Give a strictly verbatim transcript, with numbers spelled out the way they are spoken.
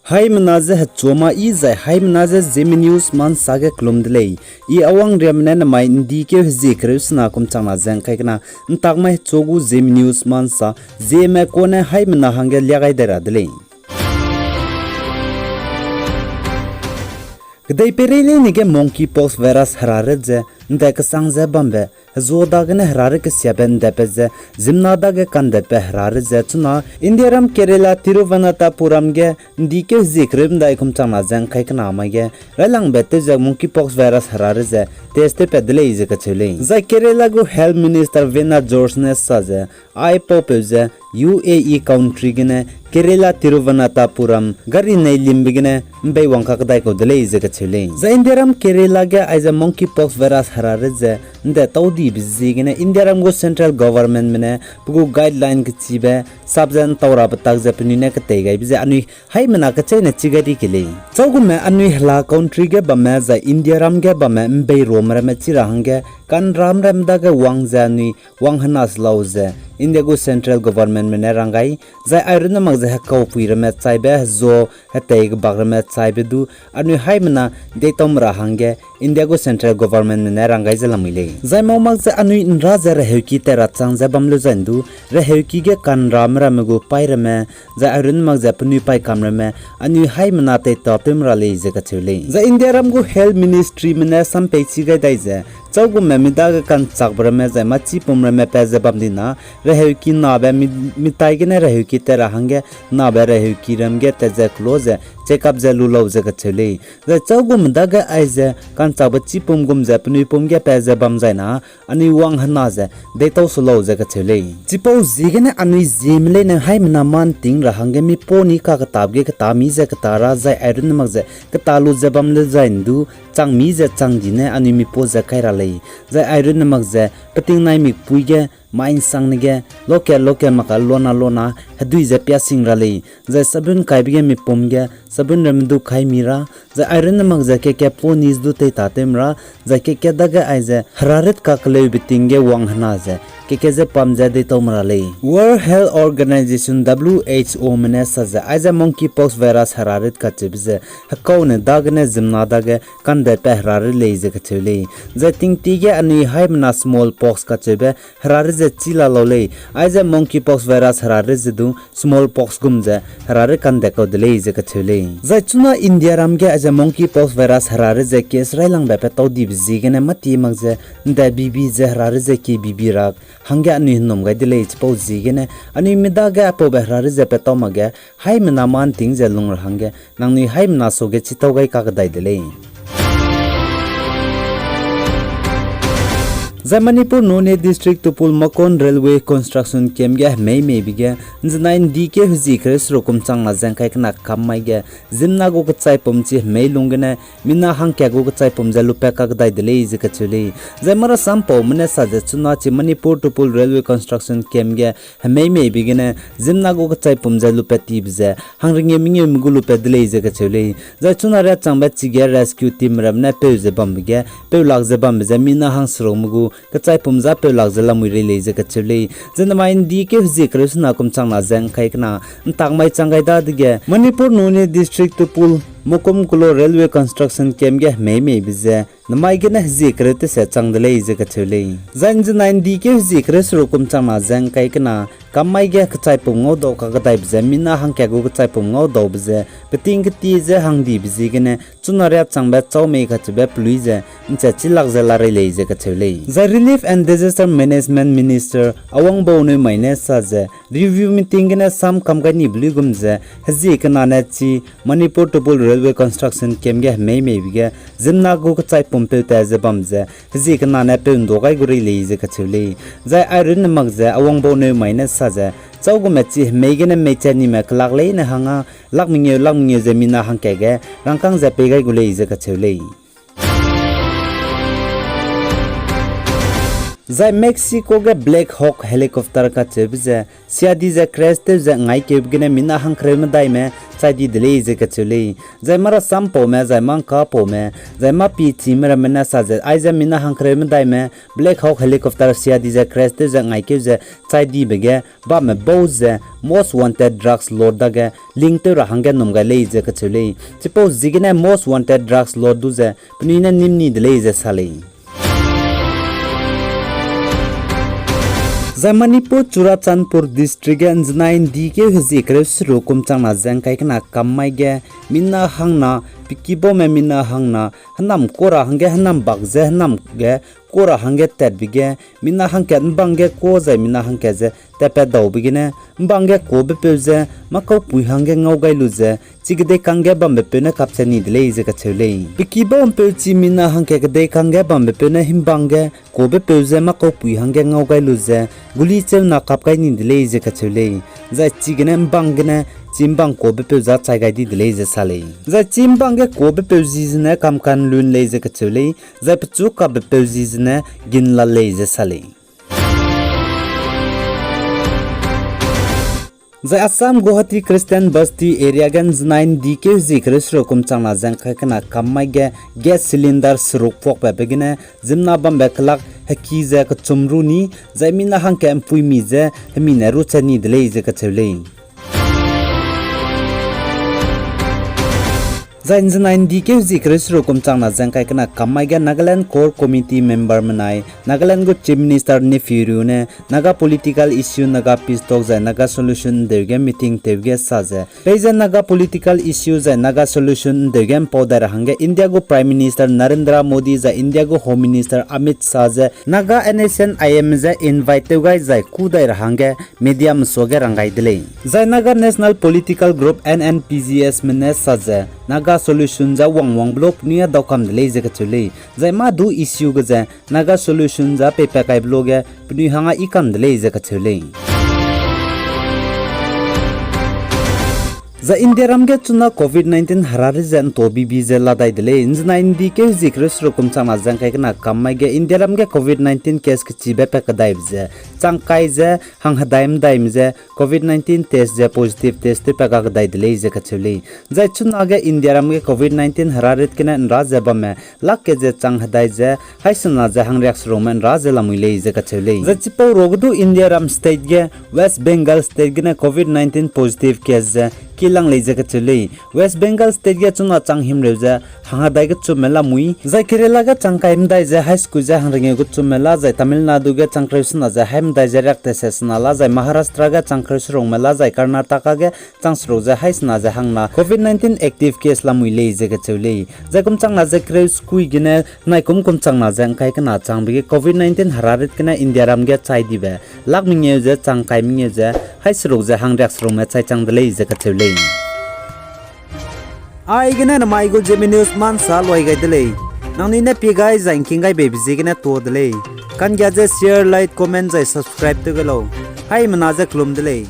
Haimena ze hechuama i zai haimena ze Zeme News ma nsa ge kelum de lei. I Awang Riame ne nemai ’ndi keu hezie kereu sena kum changna ze ’ngkai kena ’ntak mai hechu gu Zeme News ma nsa, Zeme kune haimena hangge lia gai dai ra de lei. Kedeipeirei leine ge monkeypox virus herarit ze ’nde kesang ze bambe, hezuo dagene herarit kesiabe ’ndepat ze, ziemmena dage kandetbe herarit ze chuna Indiaram Kerala Thiruvananthapuram ge ’ndi keu hezie kereu ’ndai kum changna ze ’ngkai kena mai ge railangbe tew ze monkeypox virus herarit ze test tewpat de lei ze kacheu lei. Zai Kerala gu Health Minister Veena George ne sa ze, aipaupeu ze U A E country gene Kerala Thiruvananthapuram gari nei limbe gene ’mbei wang kakdai kau de lei ze kacheu lei. Zai Indiaram Kerala ge aize monkeypox virus herarit ze ’nde taudibe ziegene Indiaram gu central governmentme ne pe gu guideline kechibe sap ze ’ntau rabe tak ze penui ne ketei gaibe ze anui haimena kecheîne chi gai di ke lei. Châugume anui hela country ge bamme zai Indiaram ge bamme ’mbei ruame ramme chi ra hangge kanram ramme dage wang ze anui wang hena se lau ze India gu central governmentme ne rang gai, zai airunne mak ze hekaupui ramme chaibe hezuo hetei kebak ramme chaibe du anui haimena deitaume ra hangge India gu central governmentme ne rang gai ze lamui lei. Zai mau mak ze anui ’nra ze reheuki tat ra chang ze bam leu zai ’ndu, reheuki ge kanrame ramme gu paî ramme, zai airunne mak ze penui paî kam ramme, anui haimena teitau tewme ra lei ze kacheu lei. Zai Indiaram gu Health Ministryme ne sam pei chi gai dai ze, châugume mi dage kanchakbe ramme zai mâchipum ramme pat ze bam di na, reheuki nabe mi, mitai gene reheuki tat ra hangge nabe reheuki ram ge tat ze kelo ze check up ze lu lau ze kacheu lei. Zai châugume dage aize kanchakbe chipum gum ze penui pum ge pat ze bam zai na, anui wang hena ze deitau su lau ze kacheu lei. Chipau ziegene anui Zeme leine haimena mâ ’nting ra hangge mi pau ni kaketap ge keta mi ze keta ra zai airunne mak ze keta lu ze bam leu zai ’ndu, chang mi ze chang di ne anui mi pau ze kai ra lei. Zai airunne mak ze peting nai mikpui ge, mai ’nsangne ge, local local mak ka lona lona hedui ze piasing ra lei. Zai sabun kaibe ge mipum ge sabun ramme du kai mi ra, zai airunne mak ze keke pau ni ze du teita tewme ra, zai keke dage aize herarit kakeleube ting ge wang hena ze keke ze pam ze deitaume ra lei. World Health Organization, W H Ome ne sa ze aize monkeypox virus herarit kacheube ze hekaune dagene ziemmena dage kandetbe herarit lei ze kacheu lei. Zai tingtie ge anui haimena smallpox kacheube herarit ze chî la lau lei. Aize monkeypox virus herarit ze du smallpox gum ze herarit kandet kau de lei ze kacheu lei. Zai chuna Indiaram ge aize monkeypox virus herarit ze case railangbe pe taudibe ziegene mâtie mak ze ’nde bibi ze herarit ze kie bibi ra hangge anui hênum gai de lei. Chipau ziegene anui mi dage aipaube herarit ze pe tau makge haimena mâ ’nting ze lung ra hangge nangnui haimena suage chitau gai kakdai de lei. Zai Manipur Noney District Tupul Mokon Railway Construction Camp ge hemei meibe ge ’nzenai ’ndi keu hezie kereu seruk kum changna ze ’ngkai kena kam mai ge ziemmena gu kechaipum chi hemei lung gene mina hangkat gu kechaipum ze lupat kakdai de lei ze kacheu lei. Zai marasam paume ne sa ze chuna chi Manipur Tupul Railway Construction Camp ge hemei meibe gene ziemmena gu kechaipum ze lupat tibe ze hangrengeu mengeume gu lupat de lei ze kacheu lei. Zai chuna riâ changbe chige rescue team ramme ne peu ze bambe ge, peu lak ze bambe ze mina hangserukme gu kechaipum za peu lak ze lamui rei lei ze kacheu lei. Zai namai ’ndi keu hezie kereu sena kum changna ze ’ngkai kena ’ntak mai chang gai dadege Manipur Noney District Tupul Mokom Kulo Railway Construction Camp ge hemei meibe ze namai gene hezie kereu tese chang de lei ze kacheu lei. Zai ’nzenai ’ndi keu hezie kereu seruk kum changna ze ’ngkai kena kam mai ge kechaipum ngaudau kakdaibe ze mina hangkat gu kechaipum ngaudaube ze peting ketie ze hangdibe ziegene chuna riâ changbe chau mei kacheube pelui ze ’nchat chilak ze la rei lei ze kacheu lei. Zai Relief and Disaster Management Minister Awangbau Newmai ne sa ze review meeting gene sam kam gai nibe luigum ze hezie kena ne chi Manipur Tupul Railway Construction Camp ge hemei meibe ge ziemmena gu kechaipum peu tat ze bam ze hezie kena ne peu ’ndu gai gu rei lei ze kacheu lei. Zai airunne mak ze Awangbau Newmai ne sa ze châugume chi hemei gene mei chat nime kelak leine hangge lak mengeu lak mengeu ze mina hangkat ge rangkâng ze pei gai gu lei ze kacheu lei. Zai Mexico ge Black Hawk helicopter kacheube ze siadi ze crash tew ze ngaikeube gene mina hangkereu medaime chai di de lei ze kacheu lei. Zai mâ rasam paume, zai mâ ngka paume, zai mâ pi chime ramme ne sa ze aize mina hangkereu medaime Black Hawk helicopter siadi ze crash tew ze ngaikeu ze chai dibe ge bamme bau ze Most Wanted Drugs Lord dage link tew ra hangge num gai lei ze kacheu lei. Chipau ziegene Most Wanted Drugs Lord du ze penui ne nîm ni de lei ze sa lei. Zai Manipur Churachandpur District ge nzenai ndikeu hezie kereu seruk kum changna ze ngkai kena kam mai ge mina hangna, peki baume mina hangna, hênam kuâ ra hangge hênam bak ze hênam ge kuâ ra hangge tatbe ge, mina hangkat mbang ge kuâ zai mina hangkat ze tatpat daube gene, mbang ge kuâbepeu ze mâ kaupui hangge ngau gai lu ze, chi kedeikang ge bambepeu ne kapchat ni de lei ze kacheu lei. Peki bau mpeu chi mina hangkat kedeikang ge bambepeu ne himbang ge kuâbepeu ze mâ kaupui hangge ngau gai lu ze, guli cheuna kap gai ni de lei ze kacheu lei. Zai chigene mbang gene chi mbang kuâbepeu za chai gai di de lei ze sa lei. Zai chi mbang ge kuâbepeu zi zene Kamkan Lun lei ze kacheu lei, zai pechu kapbepeu zi zene Ginlal lei ze sa lei. Zai Assam Guwahati Christian Basti area ge nzenai ndikeu hezie kereu seruk kum changna ze ngkai kena kam mai ge gas cylinder seruk puakbe be gene ziemmena bambe kelak heki ze kechum ru ni, zai mina hangkat mpuimi ze hemi ne ruchat ni de lei ze kacheu lei. Zai nzenai ndikeu hezie kereu seruk kum changna ze ngkai kena kam mai ge Nagaland Core Committee member menai Nagaland gu Chief Minister Neiphiu Rio ne Naga political issue, Naga peace talk zai Naga solution ndeu ge meeting tew ge sa ze, peize Naga political issue zai Naga solution ndeu ge mpau dai ra hangge India gu Prime Minister Narendra Modi zai India gu Home Minister Amit Shah ze Naga N S C N I M ze invite tew gai zai kû dai ra hangge mediame suage rang gai de lei. Zai Naga National Political Group, N N P G S me ne sa ze Naga solution ze wangwangbe lo penui â daukam de lei ze kacheu lei. Zai mâ du issue ge ze Naga solution ze peipat kaibe lo ge penui hangge i kam de lei ze kacheu lei. Zai Indiaram ge chuna Covid nineteen herarit ze nto bibi ze la dai de lei. Nzenai ndikeu hezie kereu seruk kum changna ze ngkai kena kam mai ge Indiaram ge Covid nineteen case kechibe pat kedaibe ze chang kai ze hanghedai medaime ze Covid nineteen test ze positive test tewpat ga kedai de lei ze kacheu lei. Zai chunage Indiaram ge Covid nineteen herarit gene nra ze bamme lak ke ze chang hedai ze haî sena ze hangriak serukme nra ze lamui lei ze kacheu lei. Zai chipau ruage du Indiaram state ge West Bengal state gene Covid nineteen positive case ze kilang lei ze kacheu lei. West Bengal state ge chuna chang himreu ze hanghedai kechumme lamui, zai Kerala ge chang kai medai ze haî sekui ze hangrengeu kechumme la, zai Tamil Nadu ge chang kereu sena ze haî medai ze riak tese sena la, zai Maharashtra ge chang kereu serukme la, zai Karnataka ge chang seruk ze haî sena ze hangna Covid nineteen active case lamui lei ze kacheu lei. Zai kum changna ze kereu sekui gene naikum kum changna ze ngkai kena changbe ge Covid nineteen herarit gene Indiaram ge chai dibe lak mengeu ze chang kai mengeu ze haî seruk ze hangriak serukme chai chang de lei ze kacheu lei. Aigene namai gu Zeme News mansa luai gai de lei. Nangnui ne pie gai zai ngking gai beibe ziegene tuâ de lei. Kanggia ze share, like, comment zai subscribe tew gai lau. Haimena ze kelum de lei.